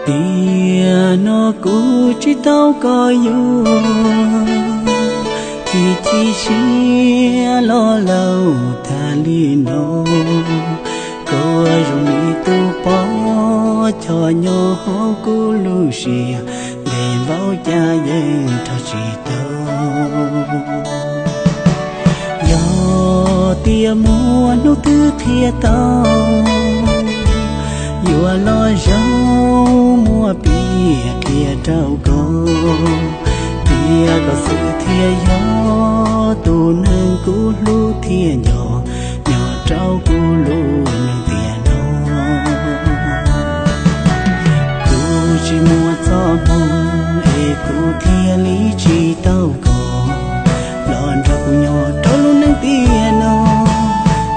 Tiam no kuv tsis tau koj yuav, ces chim siab los laus tas li no. Koj zoo li tus poj choj nyob hauv kuv lub siab, ntev npaum cas yeej nrog tsis tau. Yog tias muaj hnub twg qhia tau, yuav los zaum muab piav qhia rau koj, tias koj xwb thiaj yog tus neeg kuv hlub thiab nco, nyob rau kuv lub neej tiam no. Kuv tsis muaj txoj hmoo es kuv thiaj li tsis tau koj los nrog kuv nyob rau lub neej tiam no.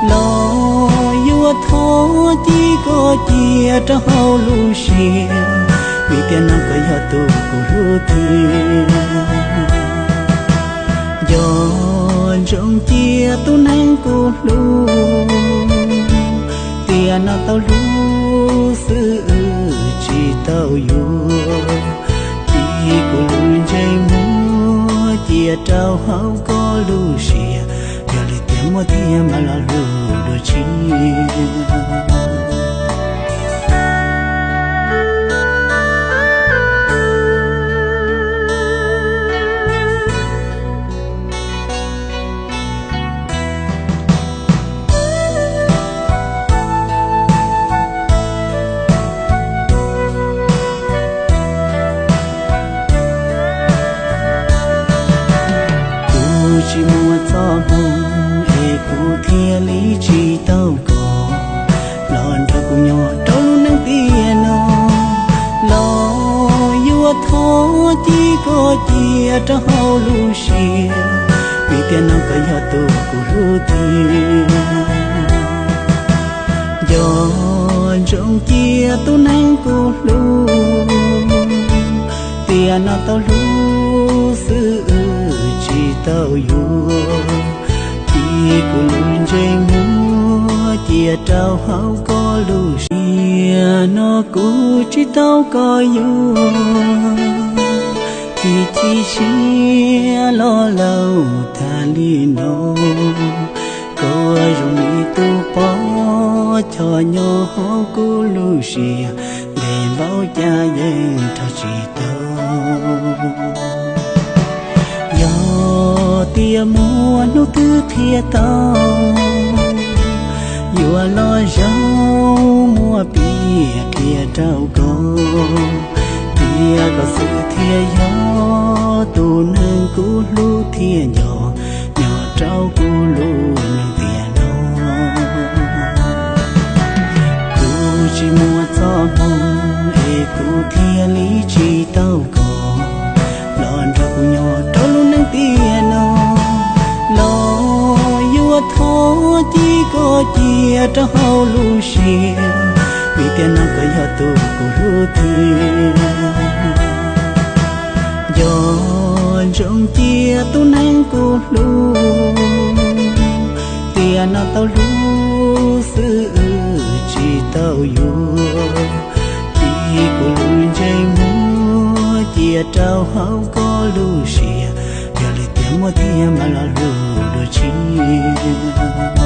Los yuav thov cia koj cia rau hauv lub siab, vim tiam no koj yog tus kuv hlub tiag. Nco ntsoov cia tus neeg kuv hlub, tiam no tau hlub xwb tsis tau yuav. Cia kuv lub ntsej muag cia rau hauv koj lub siab, yog li tias muaj tiag mam los hlub dua tshiab. Kuv tsis muaj txoj hmoo es kuv thiaj li tsis tau koj los nrog kuv nyob rau lub neej tiam no. Los yuav thov cia koj cia rau hauv lub siab, vim tiam no koj yog tus kuv hlub tiag. Nco ntsoov cia tus neeg kuv hlub, tiam no tau hlub xwb tsis tau yuav. Cia kuv lub ntsej muag cia rau hauv koj lub siab, tiam no kuv tsis tau koj yuav, ces chim siab los laus tas li no. Koj zoo li tus poj choj nyob hauv kuv lub siab, ntev npaum cas yeej nrog tsis tau. Yog tias muaj hnub twg qhia tau, yuav los zaum muab piav qhia rau koj, tias koj xwb thiaj yog tus neeg kuv hlub thiab nco, nyob rau kuv lub neej tiam no. Kuv tsis muaj txoj hmoo es kuv thiaj li tsis tau koj los nrog kuv nyob rau lub neej tiam no. Los yuav thov cia koj cia rau hauv lub siab, vim tiam no koj yog tus kuv hlub tiag. Nco ntsoov cia tus neeg kuv hlub, tiam no tau hlub xwb tsis tau yuav. Cia kuv lub ntsej muag cia rau hauv koj lub siab, yog li tias muaj tiag mam los hlub dua tshiab.